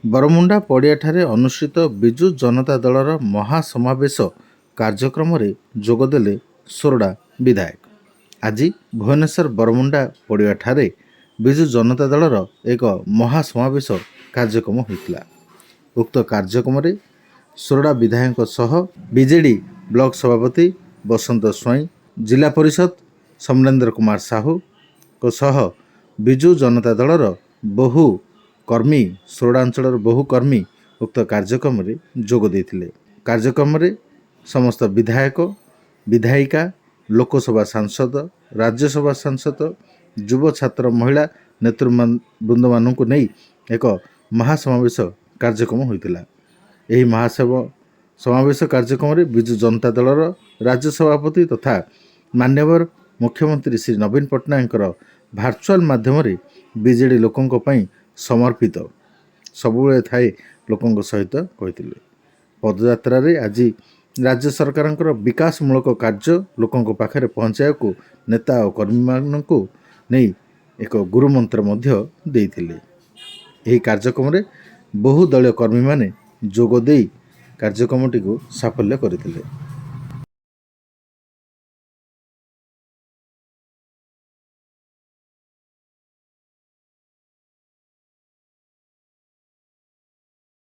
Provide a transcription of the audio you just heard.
ବରମୁଣ୍ଡା ପଡ଼ିଆଠାରେ ଅନୁଷ୍ଠିତ ବିଜୁ ଜନତା ଦଳର ମହାସମାବେଶ କାର୍ଯ୍ୟକ୍ରମରେ ଯୋଗଦେଲେ ସୋରଡ଼ା ବିଧାୟକ। ଆଜି ଭୁବନେଶ୍ୱର ବରମୁଣ୍ଡା ପଡ଼ିଆଠାରେ ବିଜୁ ଜନତା ଦଳର ଏକ ମହାସମାବେଶ କାର୍ଯ୍ୟକ୍ରମ ହୋଇଥିଲା। ଉକ୍ତ କାର୍ଯ୍ୟକ୍ରମରେ ସୋରଡ଼ା ବିଧାୟକଙ୍କ ସହ ବିଜେଡି ବ୍ଲକ ସଭାପତି ବସନ୍ତ ସ୍ୱାଇଁ, ଜିଲ୍ଲା ପରିଷଦ ସମରେନ୍ଦ୍ର କୁମାର ସାହୁଙ୍କ ସହ ବିଜୁ ଜନତା ଦଳର ବହୁ କର୍ମୀ, ସୋରଡ଼ା ଅଞ୍ଚଳର ବହୁ କର୍ମୀ ଉକ୍ତ କାର୍ଯ୍ୟକ୍ରମରେ ଯୋଗ ଦେଇଥିଲେ। କାର୍ଯ୍ୟକ୍ରମରେ ସମସ୍ତ ବିଧାୟକ, ବିଧାୟିକା, ଲୋକସଭା ସାଂସଦ, ରାଜ୍ୟସଭା ସାଂସଦ, ଯୁବ, ଛାତ୍ର, ମହିଳା ନେତୃବୃନ୍ଦମାନଙ୍କୁ ନେଇ ଏକ ମହାସମାବେଶ କାର୍ଯ୍ୟକ୍ରମ ହୋଇଥିଲା। ଏହି ମହାସଭା ସମାବେଶ କାର୍ଯ୍ୟକ୍ରମରେ ବିଜୁ ଜନତା ଦଳର ରାଜ୍ୟ ସଭାପତି ତଥା ମାନ୍ୟବର ମୁଖ୍ୟମନ୍ତ୍ରୀ ଶ୍ରୀ ନବୀନ ପଟ୍ଟନାୟକଙ୍କର ଭାର୍ଚୁଆଲ ମାଧ୍ୟମରେ ବିଜେଡି ଲୋକଙ୍କ ପାଇଁ ସମର୍ପିତ, ସବୁବେଳେ ଥାଏ ଲୋକଙ୍କ ସହିତ କହିଥିଲେ। ପଦଯାତ୍ରାରେ ଆଜି ରାଜ୍ୟ ସରକାରଙ୍କର ବିକାଶମୂଳକ କାର୍ଯ୍ୟ ଲୋକଙ୍କ ପାଖରେ ପହଞ୍ଚାଇବାକୁ ନେତା ଓ କର୍ମୀମାନଙ୍କୁ ନେଇ ଏକ ଗୁରୁମନ୍ତ୍ର ମଧ୍ୟ ଦେଇଥିଲେ। ଏହି କାର୍ଯ୍ୟକ୍ରମରେ ବହୁ ଦଳୀୟ କର୍ମୀମାନେ ଯୋଗ ଦେଇ କାର୍ଯ୍ୟକ୍ରମଟିକୁ ସାଫଲ୍ୟ କରିଥିଲେ।